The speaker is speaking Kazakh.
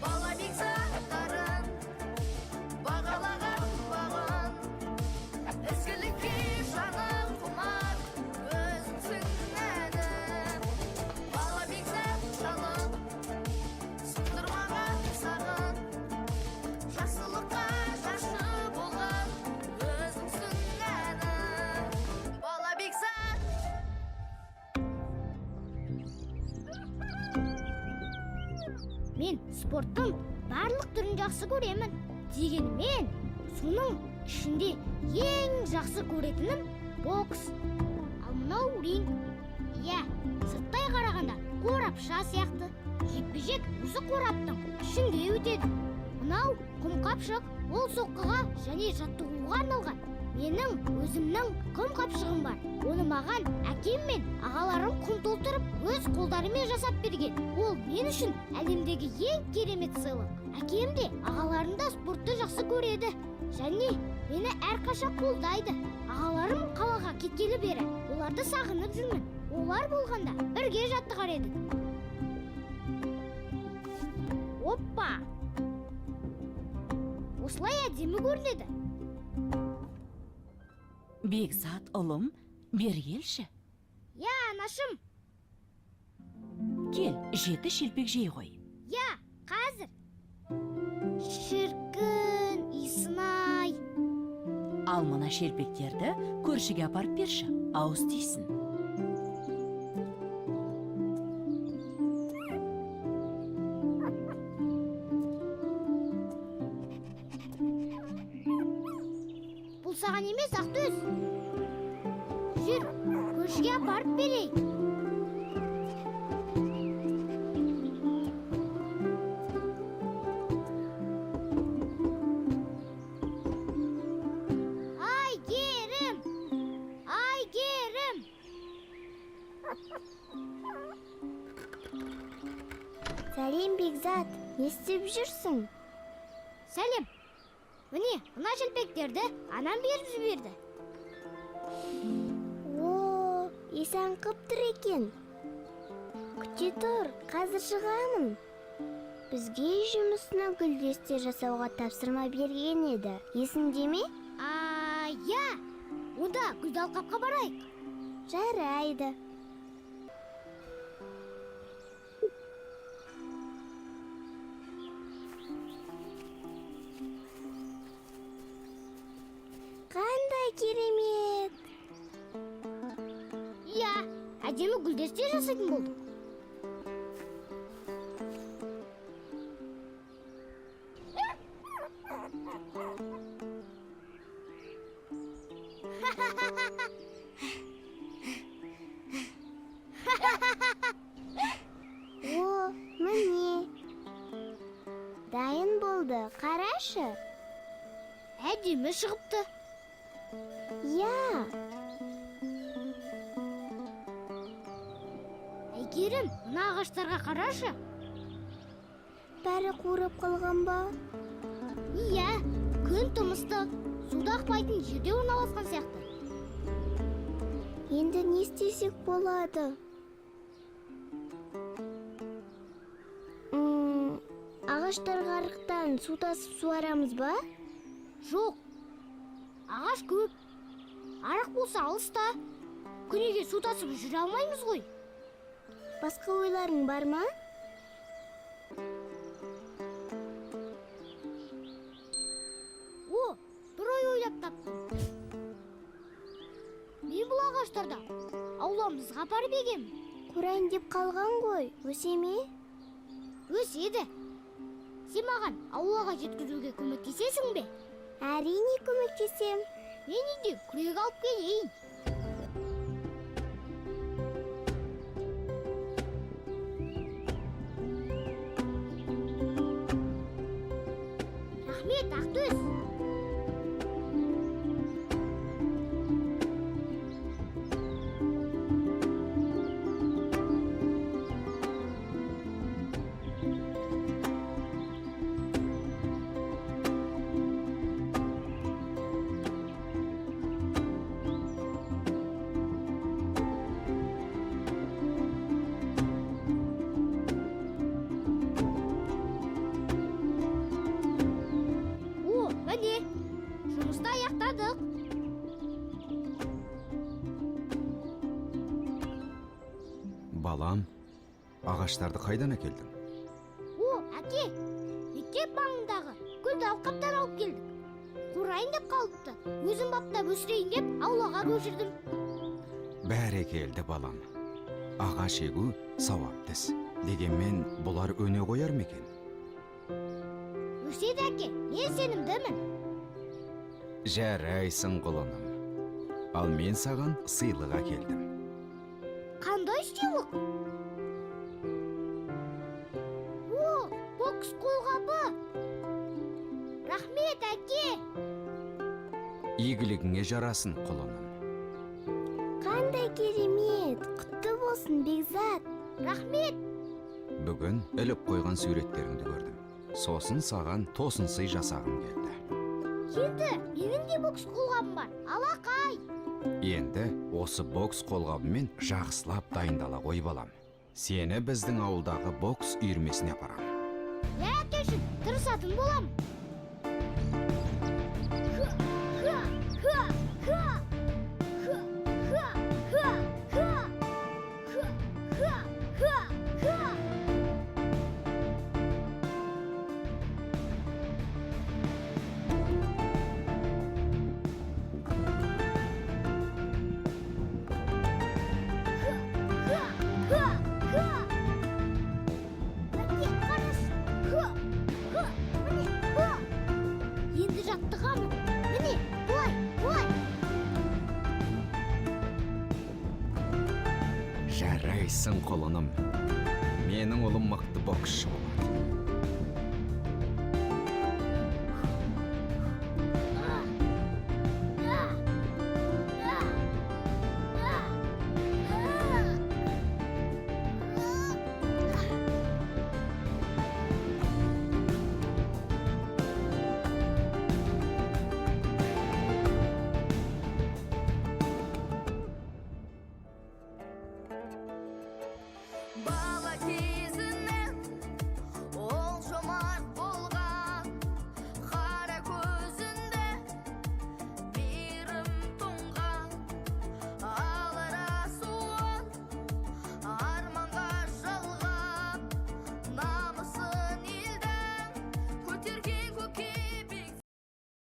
Бала Бекзаттарын бағалаған бағын, ізгілікке жаны құмар өзіңсің әнім. Бала Бекзат жалын сындырмаған сағын, жақсылыққа жаршы болған өзіңсің әнім. Бала Бекзат. Мен спорттың барлық түрін жақсы көремін. Дегенмен, соның ішінде ең жақсы көретінім бокс. Ал мынау ринг. Иә, сырттай қарағанда қорапша сияқты. Жекпе-жек осы қораптың ішінде өтеді. Мынау құм қапшық, ол соққыға және жаттығуға арналған. Менің өзімнің құм қапшығым бар. Оны маған әкем мен ағаларым құм толтырып, өз қолдарымен жасап берген. Ол мен үшін әлемдегі ең керемет сыйлық. Әкем де, ағаларым да спортты жақсы көреді және мені әрқашан қолдайды. Ағаларым қалаға кеткелі бері оларды сағынып жүрмін. Олар болғанда бірге жаттығар едік. Оппа! Осылай әдемі көрінеді. Бекзат, ұлым, бері келші. Я, анашым. Кел, жеті шелпек жей ғой. Я, қазір. Шіркін, иісін-ай. Ал мына шелпектерді көршіге апарып берші, ауыз тисін. Бұл саған емес, Ақтөс. Жүр, көршіге апарып берейік. Айгерім! Айгерім! Сәлем, Бекзат, не істеп жүрсің? Сәлем. Міне, мына шелпектерді анам беріп жіберді. О, иісі аңқып тұр екен. Күте тұр, қазір шығамын. Бізге үй жұмысына гүлдесте жасауға тапсырма берген еді. Есіңде ме? А, иә. Онда гүлді алқапқа барайық. Жарайды. Қандай керемет! Иә, әдемі гүлдесте жасайтын болдық. О, міне. Дайын болды, қарашы. Әдемі шығыпты. Иә. Әйгерім, мына ағаштарға қарашы. Бәрі қурап қалған ба? Иә, күн тым ыстық, су да ақпайтын жерде орналасқан сияқты. Енді не істесек болады? Ағаштарға арықтан су тасып суарамыз ба? Жоқ, ағаш көп. Арық болса алыста. Күніге су тасып жүре алмаймыз ғой. Басқа ойларың бар ма? О, бір ой ойлап таптым. Мен бұл ағаштарды ауламызға апарып егемін. Қурайын деп қалған ғой, өсе ме? Өседі. Сен маған аулаға жеткізуге көмектесесің бе? Әрине көмектесем. Мен үйден күрек алып келейін. Рахмет, Ақтөс. Жұмысты аяқтадық. Балам, ағаштарды қайдан әкелдің? О, әке, мектеп маңындағы гүлді алқаптан алып келдік. Қурайын деп қалыпты. Өзім баптап өсірейін деп аулаға көшірдім. Бәрекелді, балам. Ағаш егу сауапты іс. Дегенмен бұлар өне қояр ма екен? Өседі, әке, мен сенімдімін. Жарайсың, құлыным. Ал мен саған сыйлық әкелдім. Қандай сыйлық? О, бокс қолғабы! Рахмет, әке! Игілігіңе жарасын, құлыным. Қандай керемет! Құтты болсын, Бекзат! Рахмет! Бүгін іліп қойған суреттеріңді көрдім. Сосын саған тосын сый жасағым келді. Енді менің де бокс қолғабым бар. Алақай! Енді осы бокс қолғабымен жақсылап дайындала ғой, балам. Сені біздің ауылдағы бокс үйірмесіне апарам. Иә, әкешім, тырысатын болам. Ха, ха, ха, ха. Ха, ха, ха, ха. Ха, ха, ха, ха. Ха, ха, ха. Әке, қарашы. Ха, ха, міне, ха. Енді жаттығамын. Міне, былай, былай. Жарайсың, құлыным. Менің ұлым мықты боксшы болады.